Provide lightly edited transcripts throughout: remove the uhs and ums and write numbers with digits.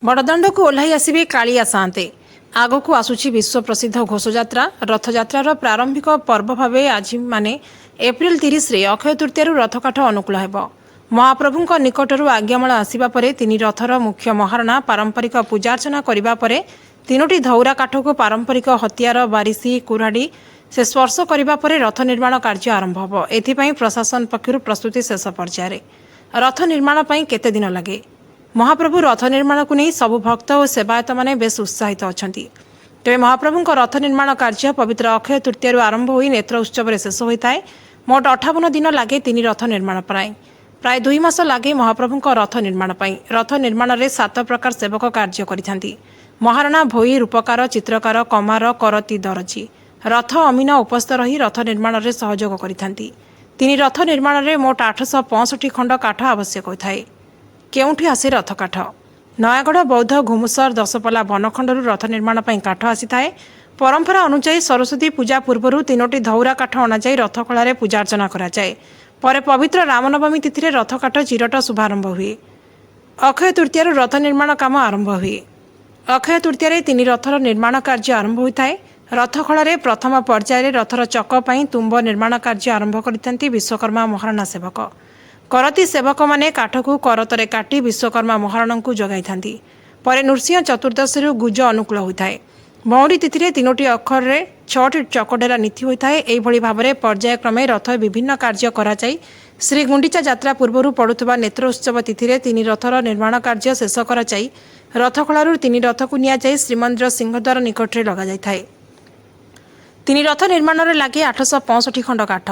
ବଡ଼ଦାଣ୍ଡକୁ ଓହ୍ଲାଇ ଆସିବେ କାଳିଆ ସାଆନ୍ତେ। ଆଗକୁ ଆସୁଛି ବିଶ୍ୱ ପ୍ରସିଦ୍ଧ ଘୋଷଯାତ୍ରା। ରଥଯାତ୍ରାର ପ୍ରାରମ୍ଭିକ ପର୍ବ ଭାବେ ଆଜି ମାନେ ଏପ୍ରିଲ 30ରେ ଅକ୍ଷୟ ତୃତୀୟାରୁ ରଥକାଠ ଅନୁକୂଳ ହେବ। ମହାପ୍ରଭୁଙ୍କ ନିକଟରୁ ଆଜ୍ଞାମାଳ ଆସିବା ପରେ ତିନି ରଥର ମୁଖ୍ୟ ମହାରଣା ପାରମ୍ପରିକ ପୂଜାର୍ଚ୍ଚନା କରିବା ପରେ ତିନୋଟି ଧଉରା କାଠକୁ ପାରମ୍ପରିକ ହତିଆର ବାରିସି, କୁରାଢ଼ି ସେ ସ୍ପର୍ଶ କରିବା ପରେ ରଥ ନିର୍ମାଣ କାର୍ଯ୍ୟ ଆରମ୍ଭ ହେବ। ଏଥିପାଇଁ ପ୍ରଶାସନ ପକ୍ଷରୁ ପ୍ରସ୍ତୁତି ଶେଷ ପର୍ଯ୍ୟାୟରେ। ରଥ ନିର୍ମାଣ ପାଇଁ କେତେ ଦିନ ଲାଗେ? ମହାପ୍ରଭୁ ରଥ ନିର୍ମାଣକୁ ନେଇ ସବୁ ଭକ୍ତ ଓ ସେବାୟତମାନେ ବେଶ ଉତ୍ସାହିତ ଅଛନ୍ତି। ତେବେ ମହାପ୍ରଭୁଙ୍କ ରଥ ନିର୍ମାଣ କାର୍ଯ୍ୟ ପବିତ୍ର ଅକ୍ଷୟ ତୃତୀୟାରୁ ଆରମ୍ଭ ହୋଇ ନେତ୍ର ଉତ୍ସବରେ ଶେଷ ହୋଇଥାଏ। ମୋଟ 58 ଦିନ ଲାଗେ ତିନି ରଥ ନିର୍ମାଣ ପାଇଁ। ପ୍ରାୟ 2 ମାସ ଲାଗେ ମହାପ୍ରଭୁଙ୍କ ରଥ ନିର୍ମାଣ ପାଇଁ। ରଥ ନିର୍ମାଣରେ ସାତ ପ୍ରକାର ସେବକ କାର୍ଯ୍ୟ କରିଥାନ୍ତି: ମହାରଣା, ଭୋଇ, ରୂପକାର, ଚିତ୍ରକାର, କମାର, କରତି, ଦରଜି। ରଥ ଅମିନ ଉପସ୍ଥିତ ରହି ରଥ ନିର୍ମାଣରେ ସହଯୋଗ କରିଥାନ୍ତି। ତିନି ରଥ ନିର୍ମାଣରେ ମୋଟ 865 ଖଣ୍ଡ କାଠ ଆବଶ୍ୟକ ହୋଇଥାଏ। କେଉଁଠି ଆସେ ରଥକାଠ? ନୟାଗଡ଼, ବୌଦ୍ଧ, ଘୁମୁସର, ଦଶପଲା ବନଖଣ୍ଡରୁ ରଥ ନିର୍ମାଣ ପାଇଁ କାଠ ଆସିଥାଏ। ପରମ୍ପରା ଅନୁଯାୟୀ ସରସ୍ୱତୀ ପୂଜା ପୂର୍ବରୁ ତିନୋଟି ଧଉରା କାଠ ଅଣାଯାଇ ରଥଖଳାରେ ପୂଜାର୍ଚ୍ଚନା କରାଯାଏ। ପରେ ପବିତ୍ର ରାମନବମୀ ତିଥିରେ ରଥକାଠ ଚିରଟ ଶୁଭାରମ୍ଭ ହୁଏ। ଅକ୍ଷୟ ତୃତୀୟାରୁ ରଥ ନିର୍ମାଣ କାମ ଆରମ୍ଭ ହୁଏ। ଅକ୍ଷୟ ତୃତୀୟାରେ ତିନି ରଥର ନିର୍ମାଣ କାର୍ଯ୍ୟ ଆରମ୍ଭ ହୋଇଥାଏ। ରଥଖଳାରେ ପ୍ରଥମ ପର୍ଯ୍ୟାୟରେ ରଥର ଚକ ପାଇଁ ତୁମ୍ବ ନିର୍ମାଣ କାର୍ଯ୍ୟ ଆରମ୍ଭ କରିଥାନ୍ତି ବିଶ୍ୱକର୍ମା ମହାରଣା ସେବକ। କରତି ସେବକମାନେ କାଠକୁ କରତରେ କାଟି ବିଶ୍ୱକର୍ମା ମହାରଣାଙ୍କୁ ଯୋଗାଇଥାନ୍ତି। ପରେ ନୃସିଂହ ଚତୁର୍ଦ୍ଦଶୀରୁ ଗୁଜ ଅନୁକୂଳ ହୋଇଥାଏ। ଭଉଁରୀ ତିଥିରେ ତିନୋଟି ଅଖରେ ଛଅଟି ଚକଡେରା ନୀତି ହୋଇଥାଏ। ଏହିଭଳି ଭାବରେ ପର୍ଯ୍ୟାୟକ୍ରମେ ରଥ ବିଭିନ୍ନ କାର୍ଯ୍ୟ କରାଯାଇ ଶ୍ରୀ ଗୁଣ୍ଡିଚା ଯାତ୍ରା ପୂର୍ବରୁ ପଡୁଥିବା ନେତ୍ର ଉତ୍ସବ ତିଥିରେ ତିନି ରଥର ନିର୍ମାଣ କାର୍ଯ୍ୟ ଶେଷ କରାଯାଇ ରଥଖଳାରୁ ତିନି ରଥକୁ ନିଆଯାଇ ଶ୍ରୀମନ୍ଦିର ସିଂହଦ୍ୱାର ନିକଟରେ ଲଗାଯାଇଥାଏ। ତିନି ରଥ ନିର୍ମାଣରେ ଲାଗେ 865 ଖଣ୍ଡ କାଠ।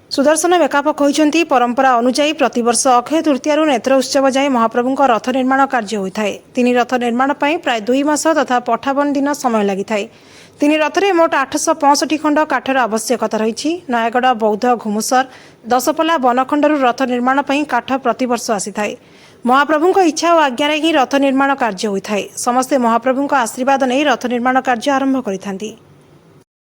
ସୁଦର୍ଶନ ମେକାପ କହିଛନ୍ତି, ପରମ୍ପରା ଅନୁଯାୟୀ ପ୍ରତିବର୍ଷ ଅକ୍ଷୟ ତୃତୀୟାରୁ ନେତ୍ର ଉତ୍ସବ ଯାଏ ମହାପ୍ରଭୁଙ୍କ ରଥ ନିର୍ମାଣ କାର୍ଯ୍ୟ ହୋଇଥାଏ। ତିନି ରଥ ନିର୍ମାଣ ପାଇଁ ପ୍ରାୟ 2 ମାସ ତଥା 58 ଦିନ ସମୟ ଲାଗିଥାଏ। ତିନି ରଥରେ ମୋଟ 865 ଖଣ୍ଡ କାଠର ଆବଶ୍ୟକତା ରହିଛି। ନୟାଗଡ଼, ବୌଦ୍ଧ, ଘୁମୁସର, ଦଶପଲା ବନଖଣ୍ଡରୁ ରଥ ନିର୍ମାଣ ପାଇଁ କାଠ ପ୍ରତିବର୍ଷ ଆସିଥାଏ। ମହାପ୍ରଭୁଙ୍କ ଇଚ୍ଛା ଓ ଆଜ୍ଞାରେ ହିଁ ରଥ ନିର୍ମାଣ କାର୍ଯ୍ୟ ହୋଇଥାଏ। ସମସ୍ତେ ମହାପ୍ରଭୁଙ୍କ ଆଶୀର୍ବାଦ ନେଇ ରଥ ନିର୍ମାଣ କାର୍ଯ୍ୟ ଆରମ୍ଭ କରିଥାନ୍ତି।